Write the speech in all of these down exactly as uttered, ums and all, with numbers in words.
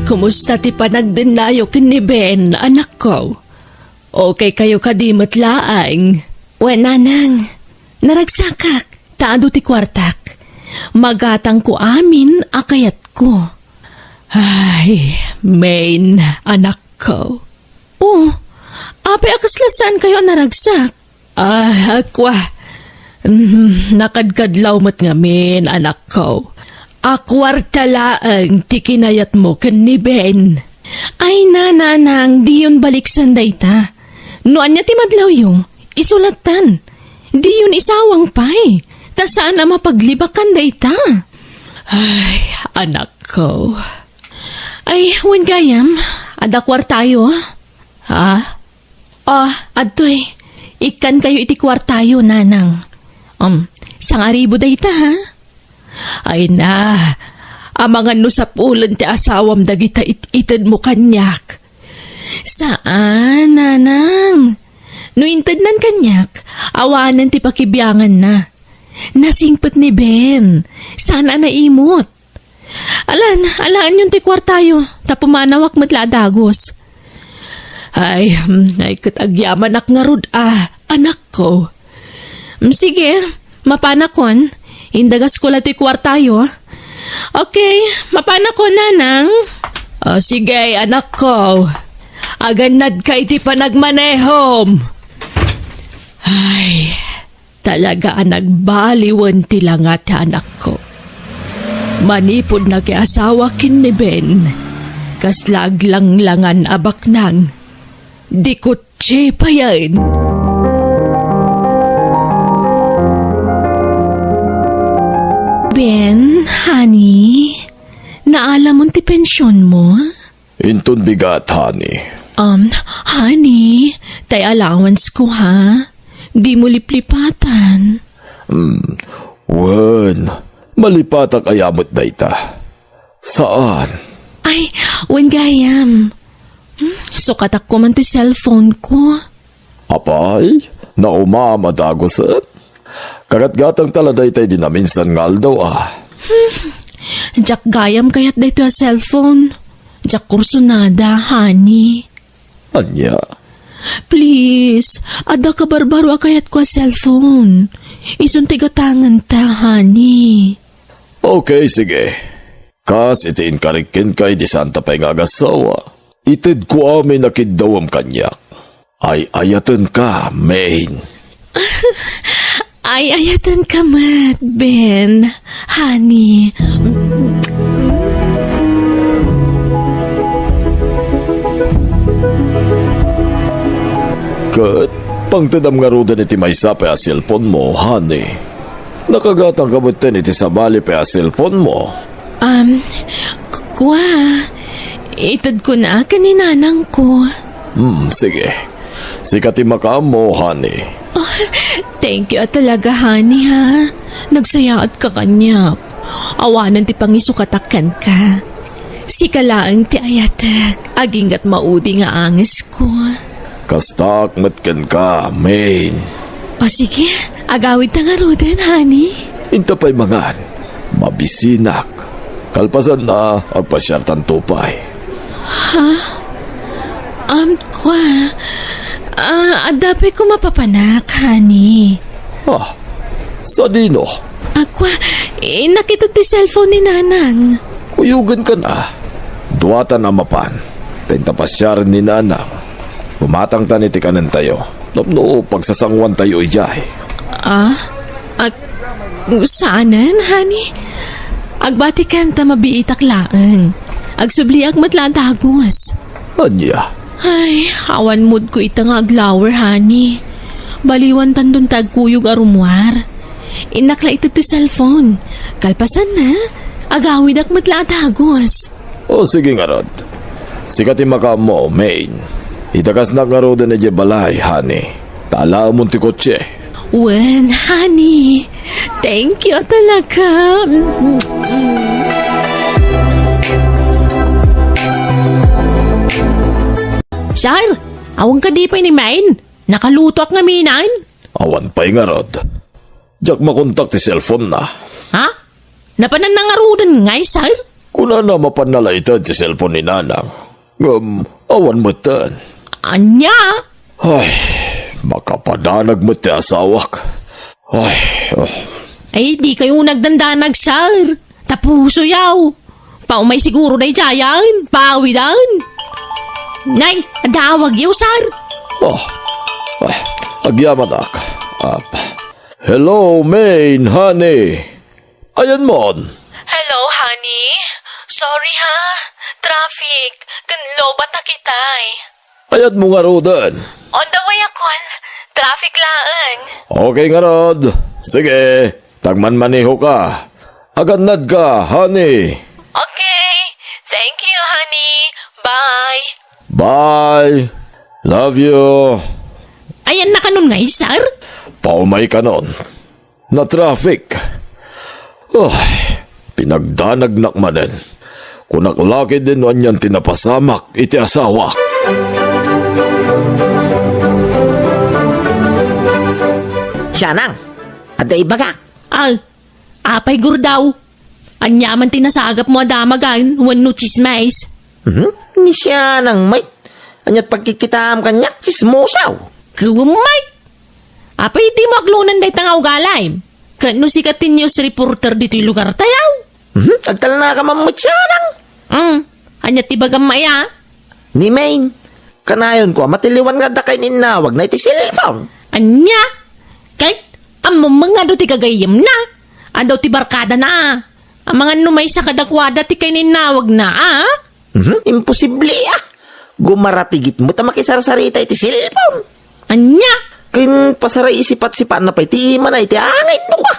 Kumusta ti panagdennayo ken ni Ben, anakko? Okay kayo kadi met laeng? Wen, nanang. Naragsakak, ta adu ti kuartak. Magatangko amin a kayatko. Ay, Maine, anakko. Oh, apay a kasla saan kayo a naragsak? Ah, akwa. Mm, nakadkadlaw met ngamin, anakko. A kuarta laeng ti kinayatmo ken ni Ben. Ay, nanang, diyon baliksan dayta. No ania ti madlawyo, isu lattan. Diyon isawang pay, ta saan a mapaglibakan dayta. Ay, anakko. Ay, wen gayam, adda kuartayo. Ha? Ah, adtoy. Ikkankayo iti kuartayo, nanang. Um, sangaribu dayta, ha? Ay na, amangan no sapulen ti asawam dagita it-itedmo kaniak. Saan, nanang. No intednan kaniak, awanen ti pakibianganna. Nasingpet ni Ben. Saan a naimot. Alan, alaenyon ti kuartayo, ta pumanawak met la a dagus. Ay, hmm, ay ket agyamanak ngarud a, anakko. Hmm, sige, mapanakon. Indagasko la ti kuartayo. Okay, mapanakon, nanang. O, sige, anakko. Agannadka iti panagmanehom. Ay, talaga a nagbaliwen ti langa ti anakko. Manipud nakiasawa ken ni Ben, kasla aglanglangan a baknang. Di kutsi payen. Ben, honey, naalamon ti pensionmo? Inton bigat, honey. Um, honey, tay allowance ko, ha? Di mo liplipatan. Hmm, wen, malipatak aya met dayta. Saan? Ay, wen gayam. Hmm, sukatak ko man ti cellphone ko. Apay, naumam a daguset? Kagatgatangta la dayta idi naminsan nga aldaw, a. Hmm, diak gayam kayat daytoy a cellphone. Diak kursunada, honey. Ania? Please, adda kabarbaro a kayatko a cellphone. Isun ti gatangenta, honey. Okay, sige. Kas iti inkarik kenka idi saanta pay nga agasawa, itedko amin a kiddawem kaniak. Ay-ayatenka, Maine. Ay-ayatenka met, Ben, honey. Ket pangtedam ngaruden iti maysa pay a cellphone mo, honey. Nakagatangka metten iti sabali pay a cellphone mo. Um, k-, kua, itedkon a ken ni nanangko. Hmm, sige. Sika ti makaammo, honey. Oh, thank you a talaga, honey, ha. Nagsayaatka kaniak. Awanen ti pangisukatak kenka. Sika laeng ti ayatek, aginggat maudi nga angesko. Kastaak met kenka, Maine. O sige, agawidta ngaruden, honey. Inta pay mangan, mabisinak. Kalpasanna, agpasiartanto pay. Ha? Um, kua, ah, adda pay ko mapapanak, honey. Ah, sadino? Agkua, eh, nakita ti cellphone ni Nanang. Kuyogenkan a. Duatan a mapan. Ta inta pasiaren ni Nanang. Gumatangtan iti kanentayo. Tapno pagsasanguantayo idiay. Ah? Ag-, saanen, honey? Agbatikan ta mabiitak laeng. Agsubliak met la a dagus. Ania? Ay, awan mood ko ita nga aglawer, honey. Baliwan tanton ta agkuyog a rummuar. Innak la ita ti cellphone. Kalpasanna, agawidak met la a dagus. O, sige ngarud. Sika ti makaammo, Maine. Idakasnak ngaruden idiay balay, honey. Ta alaemon ti kotse. Wen, honey. Thank you talaga. Sir, awan kadi pay ni Maine? Nakalutoak ngamin. Awan pay ngarud. Diak makontak ti cellphone na. Ha? Napananna ngaruden ngay, sir? Kunana mapan nalaited ti cellphone ni Nanang. Ngem, awan metten. Ania? Ay, makapadanag met ti asawak. Ay, oh. Ay, dikayo nagdandanag, sir. Tapusoyaw. Paumay siguro daydiayen, paawidan. Nay, adda awagyo, sir. Oh, ay, agyamanak. Ah, hello, Maine, honey. Ayanmon? Hello, honey. Sorry, ha. Traffic. Ken lobata kitay. Ayanmo ngaruden? On the way akon. Traffic laeng. Okay ngarud. Sige, tagmanmaneho ka. Agannad ka, honey. Okay. Thank you, honey. Bye. Bye. Love you. Ayanna kanon nga, sir? Paumay kanon. Na-traffic. Ay, pinagdanagnak manen. Kunak la ketdin no anian ti napasamak iti asawak. Sianang, adda ibagak. Ay, apay, Gurdaw? Ania man ti nasagapmo a damagan wenno tsismis? Mhm. Ni sianang, met. Ania't pagkikkitaam kaniak, tsismosaw? Kuwem, met. Apay dimo aklonen dayta nga ugalim? Ket no sika ti news reporter ditoy lugartayo? Mhm, agtalnaka man met sianang. Hmm, ania ti bagam, aya? Ni Maine, kanayonko a matiliwan nga adda kaininnawagna iti cellphone. Ania? Ket ammom nga adu ti gagayyemna? Adu ti barkadana? Amangan no maysa kadakuada ti kaininnawagna, a? Mhm, imposible, a. Gumaratigit met a makisarsarita iti cellphone. Ania? Ken pasaray isipat-sipatna pay ti imana iti angin, no ka.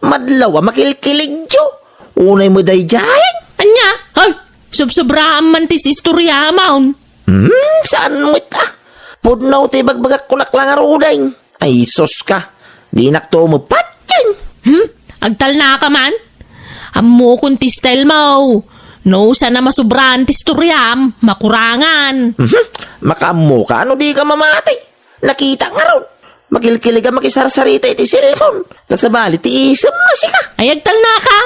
Madlaw a makilkiligyo. Unay met daydiayen. Ania? Ay, subsobraam man ti istorya, amon. Hmm, saan met, a. Pudno ti ibagbagak kunak la ngaruden. Ay, sus ka. Dinak to umeppat ken. Hmm? Agtalnaka man? Ammokon ti style mo. No, sana masubraan ti istoryam, makurangan. Mhm. Makaammo ka, ano di ka mamati? Nakita ngarud. Makilkilig a makisarsarita iti cellphone. Ta sabali ti isem na sika. Ay, agtalnaka.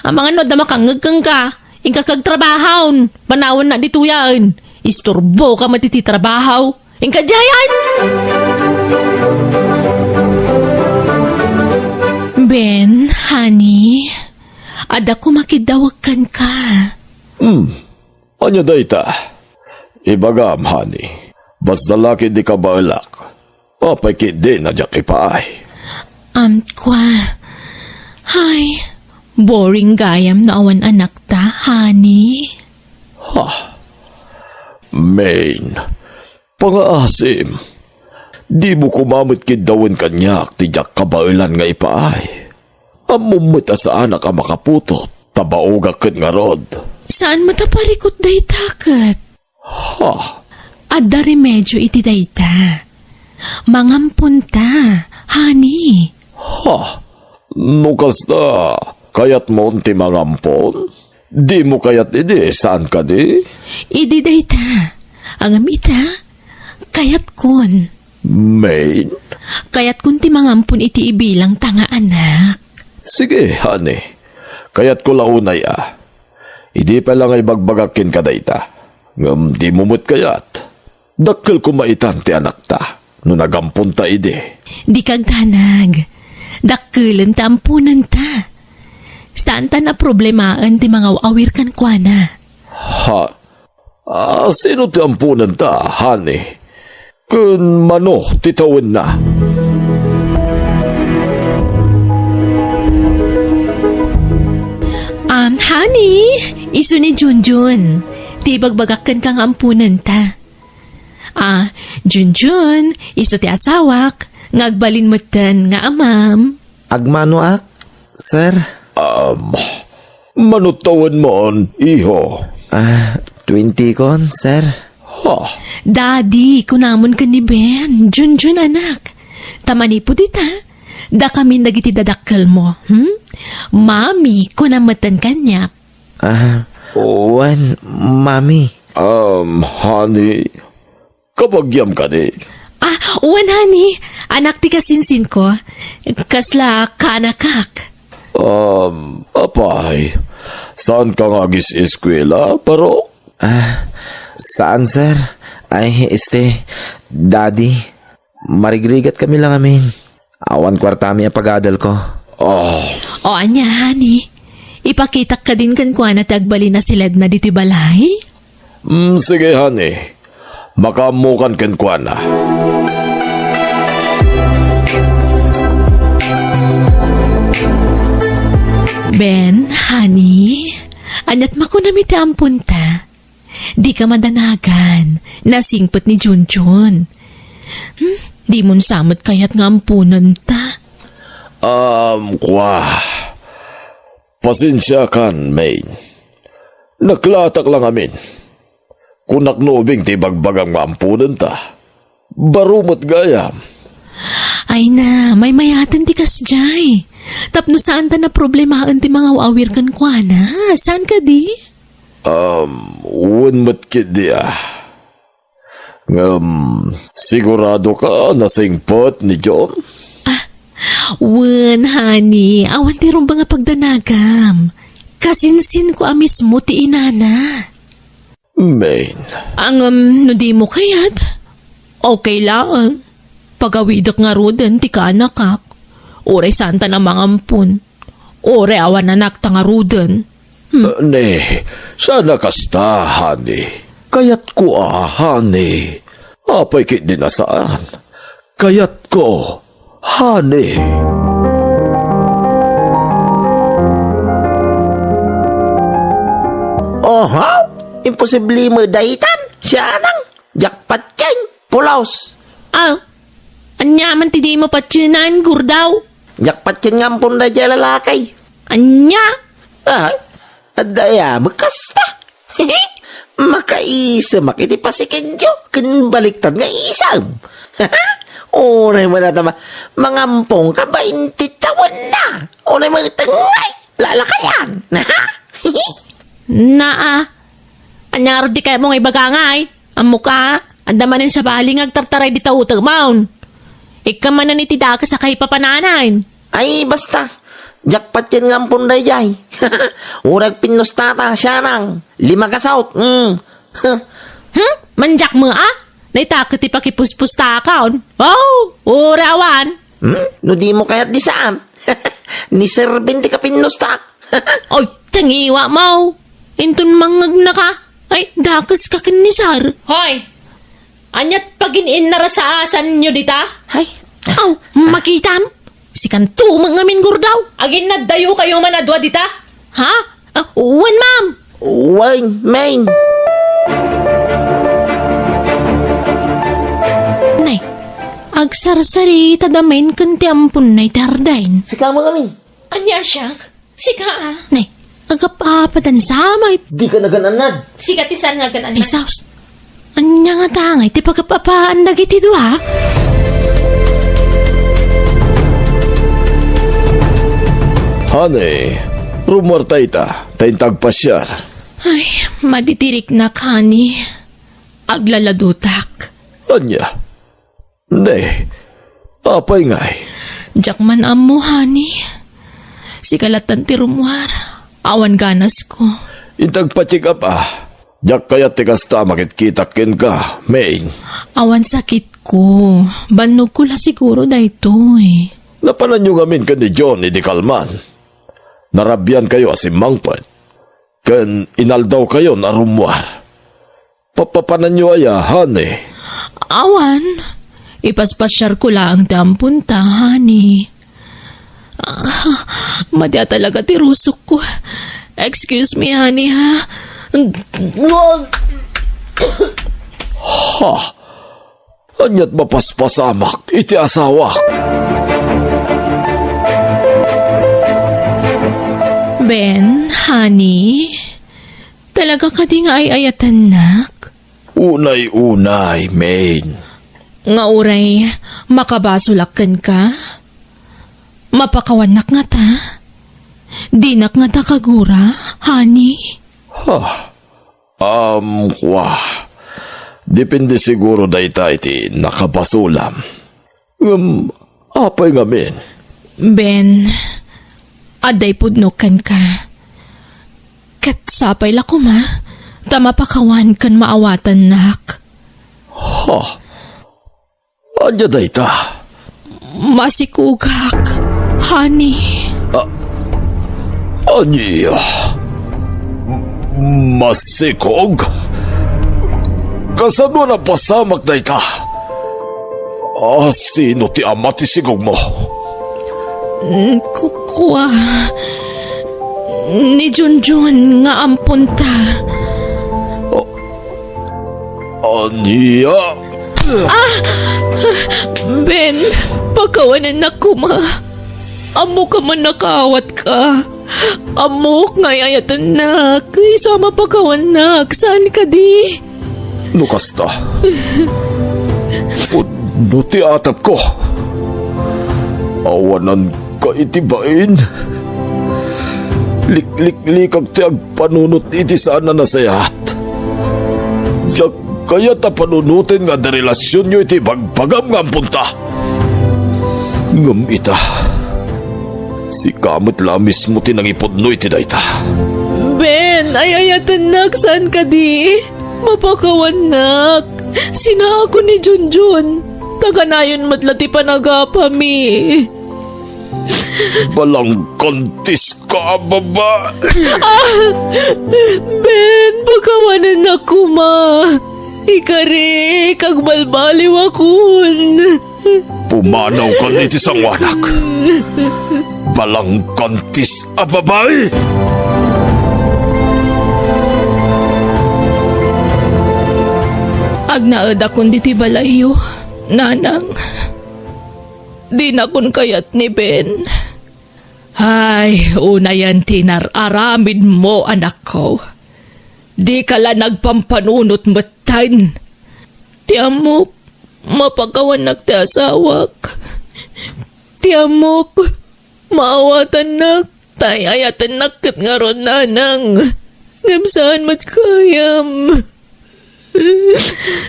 Amangan no adda makangngeg kenka. Inka kagtrabahon. Panawanna ditoyen. Isturbo ka met iti trabaho. Inka diayen! Ben, honey, adda koma kiddawag kenka. Hmm, ania dayta? Ibagam, honey. Basta la ketdi kabaelak. Apay ketdi a diak ipaay? Amkua. Ay, boring gayam no awan anakta, honey. Ha? Maine, pangaasim. Dimo koma met kiddawen kaniak ti diak kabaelan nga ipaay. Ammom met a saanak a makaputot, ta baogak ket ngarud. Saan met a parikut dayta ket? Ha? Adda remedio iti dayta. Mangamponta, honey. Ha? No kasta, kayatmon ti mangampon? Dimo kayat idi, saan kadi? Idi dayta. Ngem ita, kayatkon. Maine? Kayatkon ti mangampon iti ibilangta nga anak. Sige, honey. Kayatko la unay a. Idi pay la nga ibagbagak kenka dayta. Ngem dimo met kayat. Dakkel koma itan ti anakta no nagamponta idi. Dika agdanag. Dakkelen ta amponenta. Saanta a problemaen ti mangaw-awir kenkuana. Ha? Ah, sino ti amponenta, honey? Ken mano ti tawenna? Um, honey, isu ni Junjun. Ti ibagbagak kenka nga amponenta. Ah, Junjun, isu ti asawak, nga agbalin metten nga amam. Agmanoak, sir? Um, mano tawenmon, iho? Ah, twenty kon, sir. Ha? Daddy, kunamon ken ni Ben, Junjun anak. Ta manipud ita, dakamin dagiti dadakkelmo, hmm? Mami, kunam metten kaniak. Ah, wen, Mami. Um, honey, kabagiam kadi? Ah, wen, honey. Anak ti kasinsinko. Kasla kaanakak. Um, apay, Saanka nga agis-eskuela, baro? Ah, saan, sir? Ay, este, Daddy, marigrigat kami lang amin. Awan kuartami a pagadalko. Oh. O, ania, honey? Ipakitak kadin kenkuana ti agbalin a siledna ditoy balay? Mm, sige, honey. Makaammokan kenkuana. Ben, honey, ania't makunam iti amponta? Dika madanagan, nasingpet ni Junjun. Hmm, dimon sa met kayat nga amponenta? Um, kwa. Pasensiakan, Maine. Naklaatak lang amin. Kunak no ubing ti ibagbagam nga amponenta. Baro met gayam. Ay na, maymayaten ti kasdiay. Tapno saanta naproblemaen ti mangaw-awir kenkuana. Saan kadi? Um, wen met ketdi a. Ngem, siguradoka a nasingpet ni John? Ah, wen, honey. Awan ti rumbeng a pagdanagam. Kasinsinko a mismo ti inana. Maine. Ngem no dimo kayat, okay laeng. Pagawidek ngaruden ti kaanakak. Uray saanta a mangampon. Uray awan anakta ngaruden. Hmm. Eh, ne, saan a kasta, honey. Kayatko a, honey. Apay ketdin a saan? Kayatko, honey. Oho? Imposible met daytan? Sianang? Diak patien. Pulos. Ah, ania man ti dimo patienan, Gurdaw? Diak patien nga ampon daydiay a lalaki. Ania? Ah, adda aya met kasta. Makaisemak iti pasikegyo ken baliktad nga isem. Unay met a ta ma-, mangampongka bainti tawenna. Unay met ngay lalakayan. Naa. Ania ngarud ti kayatmo nga ibaga ngay? Ammoka, adda manen sabali nga agtartaray dita utekmon. Ikkan manen iti dakes a kaipapananan. Ay, basta. Diak patien nga ampon daydiay. Uray agpinnustata, sianang. Lima ka saut. Mm. Hmm? Mandiak met a? Naitaket ti pakipuspustakon. Oh, uray awan. Hmm? No dimo kayat di saan? Ni Sir Ben ti kapinnustak. Oy, tangiwa mo. Inton mangngegnaka, ay, dakeska ken ni Sir. Hoy! Ania't pagin-innarasaasanyo dita? Ay. Aw, makitam? Sikanto met ngamin, Gurdaw. Aginnaddayokayo man a dua dita? Ha? Ah, wen, ma'am. Wen, Maine. Nay, agsarsaritad a Maine ken ti amponna iti Ardain. Sika met ngamin. Ania siak? Sika a. Nay, agap-apadan sa met. Dika nagan-annad. Sika ti saan nga agan-annad. Ay, sus. Ania ngata ngay ti pagap-apaan dagiti dua? Honey, rummuarta ita, ta inta agpasiar. Ay, madidiriknak, honey. Aglaladutak. Ania? Ne, apay ngay? Diak man ammo, honey. Sika lattan ti rummuar. Awan ganasko. Inta agpa-check up a. Diak kayat ti kasta a makitkitak kenka, Maine. Awan sakitko. Bannogko la siguro daytoy. Napananyo ngamin ken ni John idi kalman. Narabiankayo a simmangpet. Ken inaldawkayon a rummuar. Papapananyo aya, honey? Awan. Ipaspasiarko laeng ti amponta, honey. Ah, madi a talaga ti rusokko. Excuse me, honey, ha? Ha? Ania't mapaspasamak iti asawak? Ben, honey, talaga kadi nga ay-ayatennak? Unay-unay, Maine. Nga uray makabasolak kenka? Mapakawannak ngata? Dinak ngata kagura, honey? Ha? Um, kwa. Depende siguro dayta iti nakabasolam. Ngem, apay ngamin? Ben, adda ipudnok kenka. Ket sapay la koma ta mapakawan ken maawatannak. Ha? Ania dayta? Masikogak, honey. Ania? Masikog? Kasano a napasamak dayta? Ah, sino ti ama ti sikogmo? Mm, ku-, kua, ni Junjun nga amponta. Ania? Ben, pakawanennak koma. Ammok a mannakawatka. Ammok nga ay-ayatennak. Isu a mapakawannak. Saan kadi? No kasta, pudno ti atepko. Awananka iti bain. Likliklikak ti agpanunot iti saan a nasayaat. Diak kayat a panunoten nga adda relasionyo iti ibagbagam nga amponta. Ngem ita, sika met la a mismo ti nangipudno iti dayta. Ben, ay-ayatennak, saan kadi? Mapakawannak. Sinaakon ni Junjun. Ta kanayon met la ti panagapami. Balangkantiska a babai. Ah! Ben, pakawanennak koma. Ikarik, agbalbaliwakon. Pumanawkan iti sanguanak. Balangkantis a babai! Agnaedakon ditoy balayyo, nanang. Dinakon kayat ni Ben. Ay, unayen ti inar-aramidmo, anakko. Dika la nagpampanunot metten. Ti ammok, mapakawannak ti asawak. Ti ammok, maawatannak, ta ay-ayatennak ket ngarud, nanang. Ngem saan met gayam.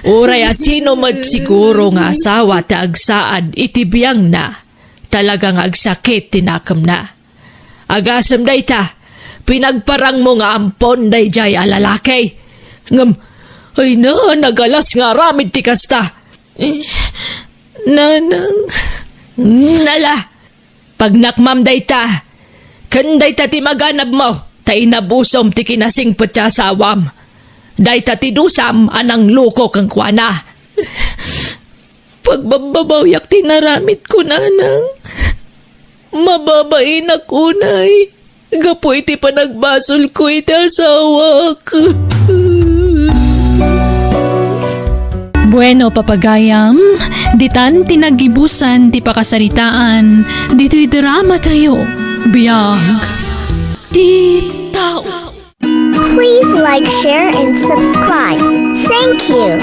Uray a sino met siguro nga asawa ti agsaad iti biangna, talaga nga agsakit ti nakemna. Agasem dayta, pinagparangmo nga ampon daydiay a lalaki. Ngem, ay na, nagalas nga aramid ti kasta. Eh, nanang. Nala, pagnakmam dayta, ken dayta ti maganabmo, ta inabusom ti kinasingpet ti asawam. Dayta ti dusam a nangloko kenkuana. Pagbabbabawiak ti inaramidko, nanang. Mababainak unay gapu iti panagbasolko iti asawak. Bueno, papagayam, ditan ti naggibusan ti pakasaritaan ditoy drama tayo. Biag ti tao. Please like, share, and subscribe. Thank you.